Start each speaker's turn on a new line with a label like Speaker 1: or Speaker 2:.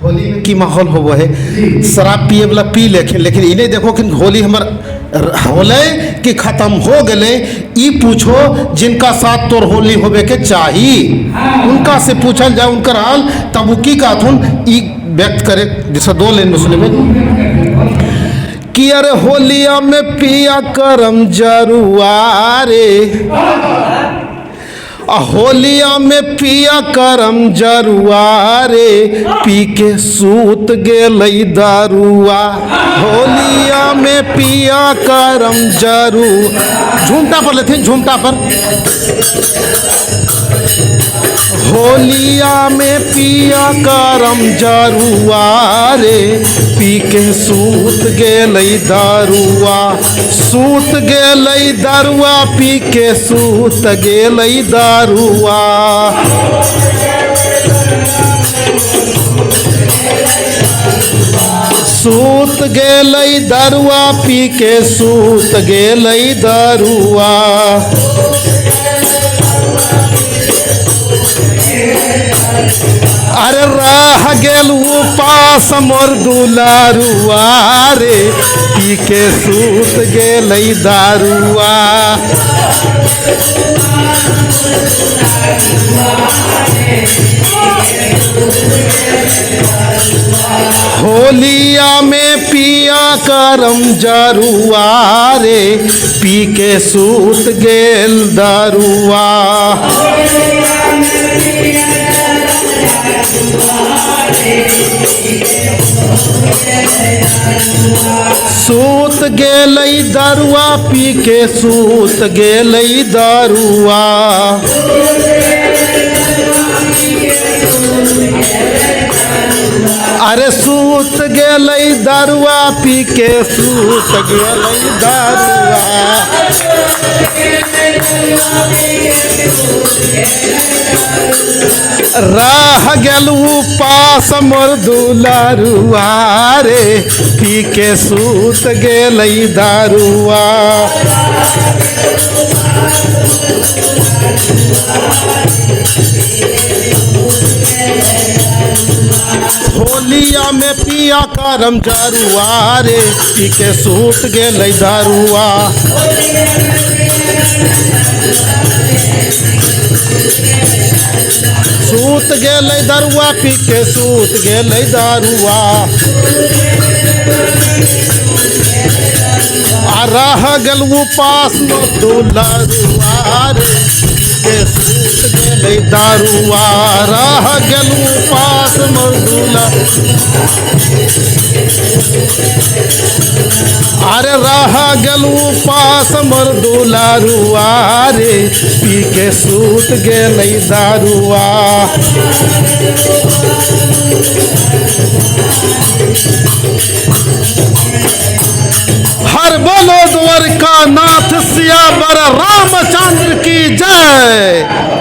Speaker 1: होली में की माहौल होवो है, शराब पिए वाला पी लेकिन लेकिन ई नहीं देखो कि होली हमर होलै कि खत्म हो गए। ई पूछो जिनका साथ तोर होली होवे के चाही, उनका से पूछल जाए उनकर हाल, तब वो की कहथुन ई व्यक्त करे। जैसे दो लाइन में सुनेबे कि अरे होलिया में पिया करम जरुआ रे, आ होलिया में पिया करम जरुआ रे, पी के सूत गेलै दारुआ। होलिया में पिया करम जरू, झुमटा पर लेथिन, झुमटा पर। होलिया में पिया करम जरुआ रे, पी के सूत गेलै दारुआ। सूत गेलै दारुआ, पी के सूत गेलै दारुआ। सूत गेलै दारुआ, पी के सूत गेलै दारुआ। अरे रह गेल उपास मोर दुलारुआ रे, पी के सूत गेलै दारुआ। होलिया में पिया करम जरुआ रे, पी के सूत गेल दारुआ। सूत गेलै दारुआ, पी के सूत गेलै दारुआ। अरे सूत गेलै दारुआ, पी के सूत गेलै दारुआ। रह गेल उपास मोर दुलारुआ रे, पी के सूत गेलै दारुआ। होलिया में पिया करम जरुआ रे, पी के सूत गेलै दारुआ। सूत गेलै दारुआ, पी के सूत गेलै दारुआ। आ रह गेल उपास मोर दुलारुआ रे, के सूत गेलै दारुआ। रह गेल उपास मोर दुला, अरे रह गेल उपास मोर दुलारुआ रे, पी के सूत गेलै दारुआ। हर बोलो द्वारका नाथ सियावर रामचंद्र की जय।